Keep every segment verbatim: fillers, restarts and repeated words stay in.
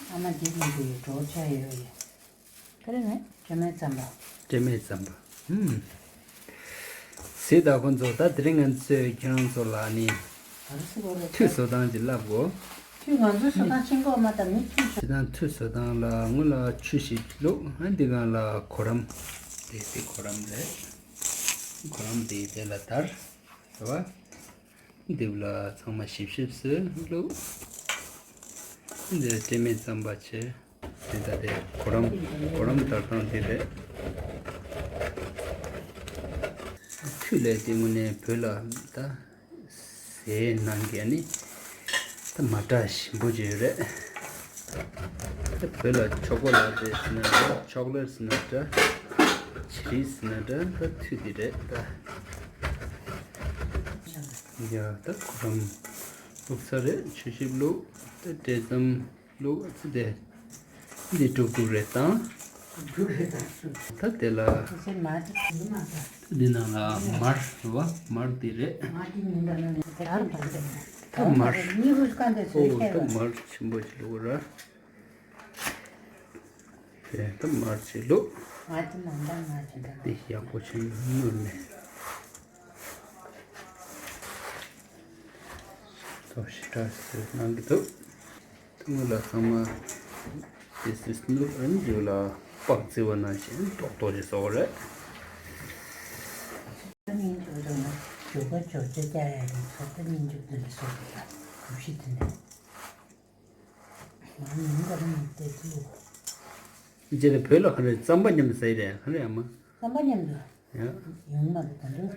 ཨ་མ་འདི་ཡིན་དུས་གྲོགས་ཆ་ཡོད་ཡོད། ག་རེ་ནས། སྤྲེལ་མེད་རྩམ་པ། སྤྲེལ་མེད་རྩམ་པ། ཧུམ། གཟིགས་དང་ཁོང་ཚོ། ད་དེ་རིང་ང་ཚོས་ཁྱེད་རང་ཚོ་ལ་ནི་ག་རེ་ཟེར་དགོས་རེད། ཐུད་བཟོ་སྟངས་ཅིག་བསླབ་དགོས། ཐུད་ང་ཚོའི་བཟོ་སྟངས་ཤེས་ཀྱི་ཡོད་མ་རེད། མི་ཐུད་བཟོ། ད་ཐུད་བཟོ་སྟངས་ལ་སྔོན་ལ་ཆུ་ཞིག་བླུགས། ཨ་འདི་སྒང་ལ་གོ་རམས། དེ་དེ་གོ་རམས་རེད། གོ་རམས་དེ་དེ་ལ་དར། རེད་བ། འདི་ལ་ཚང་མ་ཞིབ་ཞིབ་བཟོས་བླུགས། འདི་སྤྲེལ་མེད་རྩམ་པ་བྱས། དེ་ད་དེ་གོ་རམས། གོ་རམས་དར་སྟངས་དེ་རེད། ཐུད་ལས་དེ་དངོས་གནས་བོད་ལ་ད་ཟས་ནང་གི་ཨ་ནི་ད་མ་འདྲ་ཞིམ་པོ་ཅིག་ཡོད་རེད། ད་བོད་ལ་ཆོ་ཀོ་ལ་ཏེ་ཟེར་ན་འདྲ། ཆོག་ལེཊ་ཟེར་ན་འདྲ། ཆི་རིས་ཟེར་ན་འདྲ། ད་ཐུད་དེ་རེད་ད། ཡ་ད་གོ་རམས་བླུགས་ཚར་རེད། ཆུ་ཞིབ་བླུགས། ད་འབྲས་རྩམ་བླུགས། ཨ་ཙི་དེ། འདི་དཀྲུག་དཀྲུག་རེ་བཏང་། དཀྲུག་རེ་བཏང་། ད་དེ་ལ། ད་དེ་ནང་ལ་མར་རེད་བ། མར་འདི་རེད། ད་མར། ཨོ་ད་མར་ཆེན་པོ་ཞིག་བླུགས་ར། དེ་ད་མར་ཅིག་བླུགས། འདི་ཡག་པོ་བྱས་ནས་བསྣུར་ནས། ཐོག་ཞེ་དྲག་བཟོས་གནང་གི་འདུག་ཐུང་ངུ་ལ་ཚང་མ་དེ་སིས་ནུབ་ཨན་ཇུ་ལ་པག་རྩི་བ་ནང་བཞིན་རྡོག་རྡོག་ཅིག་བཟོ་བ་རེད། ད་ནི་འཇུ་ལ་ན་འཇུ་ག་འཇོ་ཅེ་ཅ་ཡ་ཡིན་ཚོ། ད་ནི་འཇུ་དེ་ལ་བཟོ་དགོས་ད་གོམས་གཤིས་དེ་ནས་ང་ཉིན་ག་རེ་ནས་བལྟས་ཚུལ། ཅེ་ལ་བོད་ལ་ག་རེ་རྩམ་པ་མཉམ་དུ་ཟ་ཡི་རེད། ག་རེ་ཨ་མ། རྩམ་པ་མཉམ་དུ། ཡ། ཡོང་མ་རེད་ད་འདུག་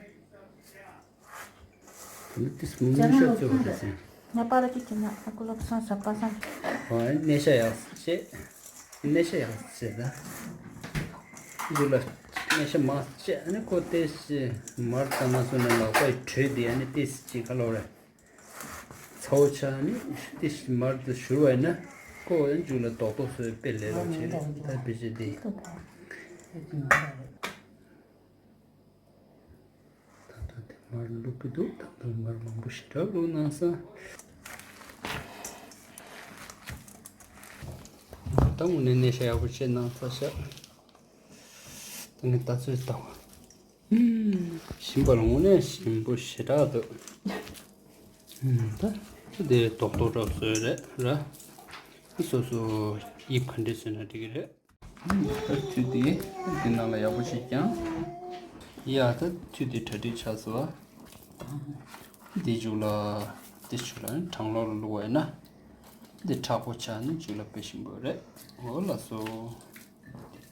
ད་ནི་ཏིས་མུ་མུ་ཤ་ཚོད་པ་དེ་ཟིན། ང་པ་ར་ཅིག་བྱེད་ན་ཨ་ཁུ་ལབ་སང་ཟ་པ་སང་། ཨོ་ཨེ་ནས་ཤ་ཡག་བྱེད། ནས་ཤ་ཡག་བྱེད་ད། འདི་ལ་ནས་ཤ་མ་བྱེད། ཨ་ནི་ཁོ་ཏེ་ཤི་མར་ཙམ་མ་སོང་ན་ལག་པའི་དྲོད་དེ་ཨ་ནི་ཏེ་ཤི་ཅིག་ཁ་ལོ་རེད། ཚ་བོ་ཆ་ནི་ཏེ་ཤི་མར་དུ་བཞུར་བ་ཡིན་ན་ཁོ་ཨ་ནི་མཇུག་ལ་རྡོག་རྡོག་བཟོས་དཔེ་ལས་རོགས་བྱེད་རེད། ད་དཔེ་ཆ་འདི། ད་ལྟ་དེ་མར་བླུག་གི་འདུག་ད་ལྟ་མར་མང་པོ་ཞེ་དྲག་བླུག་གནང་སོང་། ད་དངོས་གནས་ནས་ཤ་ཡག་པོ་བྱས་གནང་ཚར་ཤག་ད་ངས་ད་ཚོད་བཏང་བ། ཞིམ་པ་ལ་དངོས་གནས་ཞིམ་པོ་ཞེ་དྲག་འདུག་ད་ཚོད་དེ་རྡོག་རྡོག་འདྲ་བཟོས་རེད་ར། སོ་སོ་དབྱིབས་ག་འདྲས་བཟོས་ན་འགྲིག་གི་རེད། ད་ཐུད་དེ་དེ་ནང་ལ་ཡག་པོ་ཞིག་བརྐྱངས། ཡ་ད་ཐུད་དེ་གྲ་སྒྲིག་ཆགས་སོང་། དེ་མཇུག་ལ་དེ་མཇུག་ལ་གྲང་གློག་ལ་བླུགས་པ་ཡིན་ན། དེ་མཁྲེགས་པོ་ཆགས་ནས་མཇུག་ལ་དཔེ་ཞིམ་པོ་རེད། འོ་ལགས་སོ།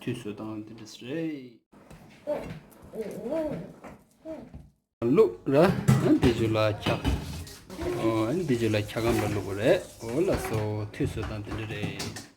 ཐུད་བཟོ་སྟངས་འདི་འདྲ་རེད། བླུགས་ར། ཨ་འདི་ཚོ་ལ་འཁྱག་ཨོ་ཨ་འདི་ཚོ་ལ་འཁྱག་སྒམ་ལ་བླུགས་པ་རེད། འོ་ལགས་སོ། ཐུད་བཟོ་སྟངས་འདི་འདྲ་རེད།